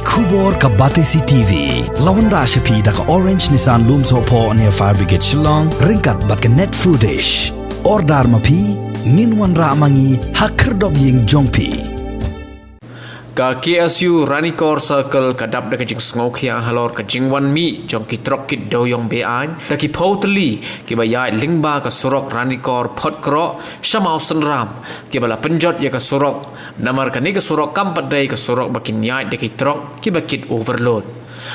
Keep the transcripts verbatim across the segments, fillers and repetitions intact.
Khubor ka Batesi T V la wanrah sha phi da ka Orange Nissan Lumsohphoh near Fire Brigade Shillong, ryngkat bad ka Net Foodish. Order ma phi, ngin wanrah ma ngi ha khyrdop ïing jong phi. Ka K S U Ranikor Circle ka dap da ka jingsngewkhia halor ka jingwan mih jong ki trok kit dewïong be-aiñ da ki phew tylli kiba ïaid lyngba ka surok Ranikor Photkroh sha Mawsynram, kiba la pynjot ïa ka surok. Namar kane ka surok kam pat dei ka surok ba kin ïaid da ki trok kiba kit overload.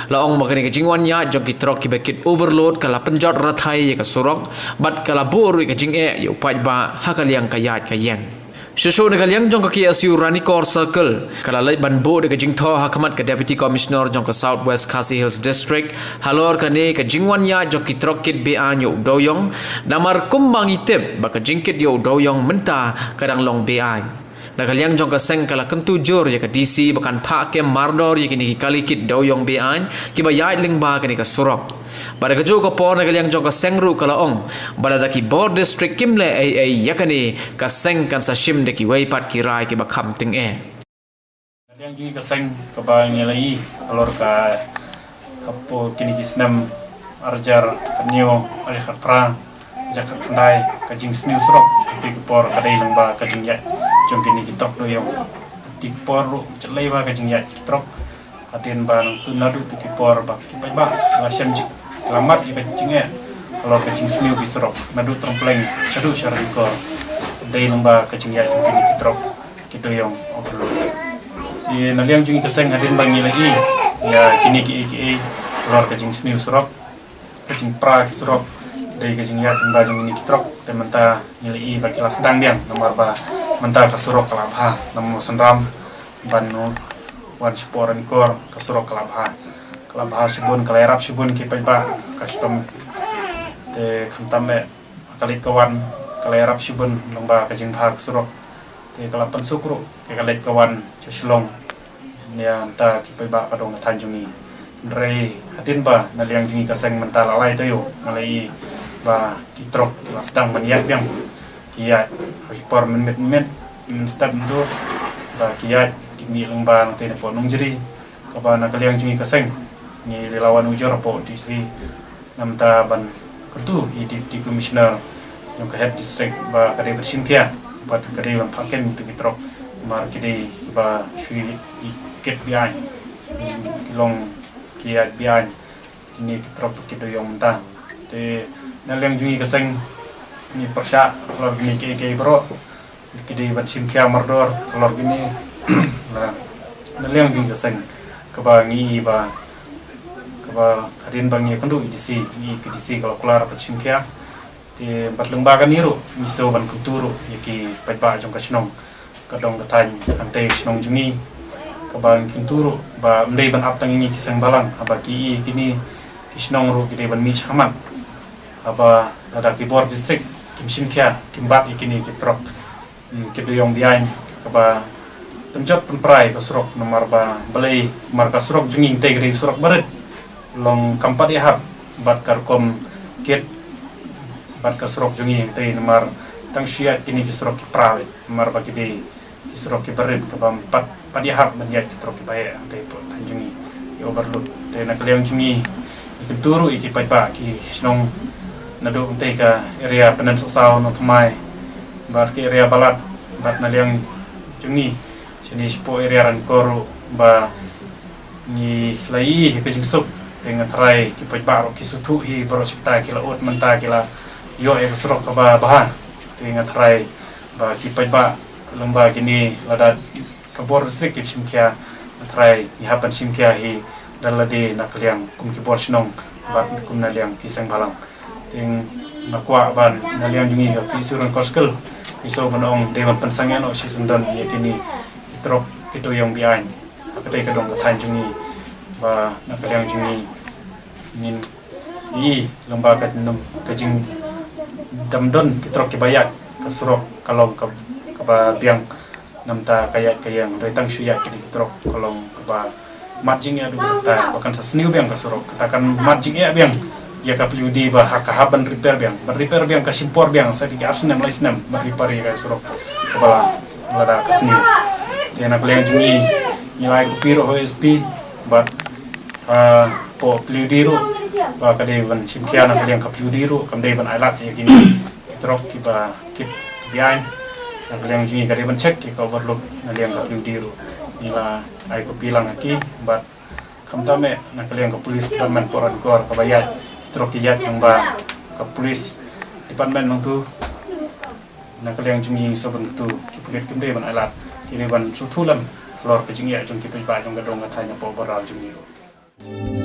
La ong ba kane ka jingwan ïaid jong ki trok kiba kit overload ka la pynjot rathai ïa ka surok, bad ka la buh ruh ïa ka jingeh ïa u paidbah ha ka liang ka ïaid ka ïeng. Shuh shuh na ka liang jong ka K S U Ranikor Circle ka la leit ban buh da ka jingthoh ha khmat ka Deputy Commissioner jong ka South West Khasi Hills District halor kane ka jingwan ïaid jong ki trok kit be-aiñ ïa u dewïong. Namar kumba ngi tip ba ka jingkit ïa u dewïong mynta ka dang long be-aiñ. Na ka liang jong ka seng ka la kyntu jur ïa ka D C ba kan phah kem mardor ïa kine ki kali kit dewïong be-aiñ kiba ïaid lyngba kane ka surok. Bad ha kajuh ka por na ka liang jong ka seng ruh ka la ong ba lada ki bor district kim leh ei ei ïa kane, ka seng kan sa shim da kiwei pat ki rai kiba kham tyngeh. Na ka liang jong ka seng kaba ngi la ïohi halor ka hapoh kine ki snem ar hajar khathynñiew, ar hajar khatphra, ar hajar khatkhyndai, ka jingsniew surok, hynrei ka por ka dei lyngba ka jingïaid jong kine ki trok dewïong. Hynrei ka por ruh ka dei lyngba ka jingïaid ki trok. Hadien ba nangta naduh tu ki por ba ki paidbah la shem jik, la mad ïa ka jingeh halor ka jingsniew ki surok naduh Tyrmpleng shaduh sha Ranikor, dei lyngba ka jingïaid jong kine ki trok kit dewïong overload. Te na liang jong ngi ka seng hadien ba ngi la ïohi ïa kine kiei kiei halor ka jingsniew surok, ka jingpra ki surok, dei ka jingïaid lyngba jong kine ki trok. Te mynta ngi la ïohi ba ki la sdang biang namar ba mynta ka surok ka la bha na Mawsynram ban wan shapoh Ranikor, ka surok ka la bha. Ka la bha shibun, ka la ïarap shibun ki paidbah, ka shitom. Te khamtam eh ka leit ka wan ka la ïarap shibun lyngba ka jingbha ka surok. Te ka la pynsuk ruh ïa ka leit ka wan sha Shillong. Ïa mynta ki paidbah ka dong ka thaiñ jong ngi. Hynrei hadien ba na liang jong ngi ka seng mynta la lai taïew nga la ïohi ba ki trok ki la sdang ban ïaid biang. Ki ïaid ha ki por mynmiet mynmiet, mynstep myndur, ba ki ïaid ki mih lyngba nangta napoh Nongjri. Kaba na ka liang jong ngi ka seng ngi la wan ujor hapoh D C namar ban kyntu ïa i Deputy Commissioner jong ka Head District ba ka dei ban shim khia bad ka dei ban phah kem ïa ki trok, namar ki dei kiba shu ïa kit be-aiñ, ki long ki ïaid be-aiñ kine ki trok kit dewïong mynta. Te na liang jong ngi ka seng ngi pyrshah halor kine kiei kiei baroh, ki dei ban shim khia mardor halor kine. Na, na liang jong ngi ka seng kaba ngi ïohi ba, kaba hadien ba ngi ïakynduh ïa i D C, ngi ïohi ka D C ka la kular ban shim khia. Te bad lyngba kane ruh ngi sngew ban kyntu ruh ïa ki paidbah jong ka shnong, ka dong ka thaiñ, hangtei shnong jong ngi, kaba ngi kyntu ruh ba ym dei ban ap tang ïa ngi ki seng bhalang, haba ki ïohi kine ki shnong ruh ki dei ban mih shakhmat. Haba lada ki bor district kim shim khia, kim bat ïa kine ki trok, hmm, kit dewïong be-aiñ, kaba pynjot pynpra ïa ka surok, namar ba balei, namar ka surok jong ngi hangtei ka dei ka surok barit, long kam pat ïahap bad ka rukom kit bad ka surok jong ngi hangtei, namar tang shu ïaid kine ki surok ki pra beit, namar ba ki dei ki surok ki barit, kaba ym pat, pat ïahap ban ïaid ki trok kiba heh hangtei hapoh thaiñ jong ngi, ïa overload. Te na ka liang jong ngi ngi kyntu ruh ïa ki paidbah ki shnong naduh hangtei ka area Pyndengsohsaw, Nongthymmai, bad ka area Balat, bad na liang jong ngi shane shapoh area Ranikor ruh, ba ngi la ïohi ïa ka jingsuk. Te nga tharai ki paidbah ruh ki sngewthuh hi baroh, shata ki la ud mynta, ki la ïoh ïa ka surok kaba bha. Te nga tharai ba ki paidbah lyngba kine, lada ka bor district kim shim khia, nga tharai ngi hap ban shim khia hi da lade na ka liang kum ki bor shnong bad kum na liang ki seng bhalang. Te nga kwah ban na liang jong ngi ka K S U Ranikor Circle, ngi sngew ban ong dei ban pynsangeh noh shisyndon ïa kine ki trok kit dewïong be-aiñ ha katei ka dong ka thaiñ jong ngi, ba na ka liang jong ngi ngin ïohi lyngba ka jingdam, ka jingdam don ki trok kiba ïaid, ka surok ka long ka, kaba biang. Namar ka ïaid ka ïeng, dei tang shu ïaid kine ki trok, ka long kaba mad jingeh haduh katta ba kan sa sniew biang ka surok, kata kan mad jingeh biang ïa ka W D ba ha ka hap ban repair biang, ban repair biang ka shim por biang sa ki ar snem lai snem ban repair ïa ka surok kaba la, lada ka sniew. Te na ka liang jong ngi ngi la ai copy ruh ha S P, Bad, ah, hapoh Paliudi ruh, ba ka dei ban shim khia na ka liang ka Paliudi ruh, kam dei ban ailad ïa kine ki trok kiba kit biang. Na ka liang jong ngi ka dei ban check ïa ka overlook na liang ka Paliudi ruh. Ngi la ai copy lang ha ki, bad khamtam eh na ka liang ka police department por ha Dukor kaba ïaid ki trok ki ïaid nangba ka police department nangtu. Na ka liang jong ngi sa ban tu ki pulit kim dei ban ailad, ki dei ban sngewthuh lem halor ka jingïaid jong ki paidbah jong ka dong ka thaiñ hapoh Baroh jong ngi ruh.